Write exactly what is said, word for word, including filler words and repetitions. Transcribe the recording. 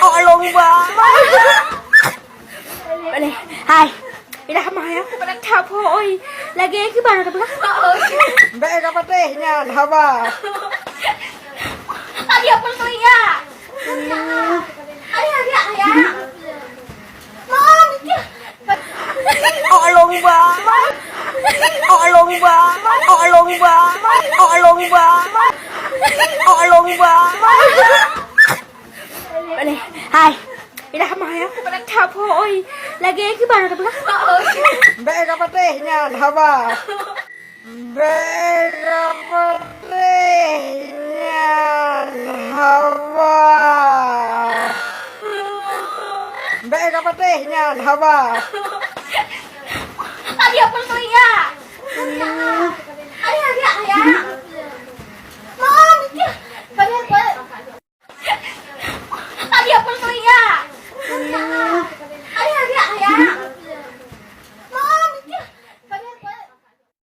Oh, lôn ba. Boleh. Hai. Ida mah ya, pada thap hoi. Lagi ke baru dah pegang. Bèk ka patéh nyan, haba. Tadi apa tu ya? Ayah, ayah, ayah. Mom, ya. Oh, lôn ba. Oh, lôn ba. Oh, lôn ba. Oh, lôn ba. Oh, lôn ba. Boleh. Hai. Ida mah ya, pada thap hoi. Lagi ke baru dah pegang. Bèk ka patéh nyan, haba. Bèk ka patéh nyan, haba. Bèk ka patéh nyan, haba. Tadi apa tu ya? Ayah, ayah, ayah. Mom, ya. Tadi apa? Tadi apa tu ya?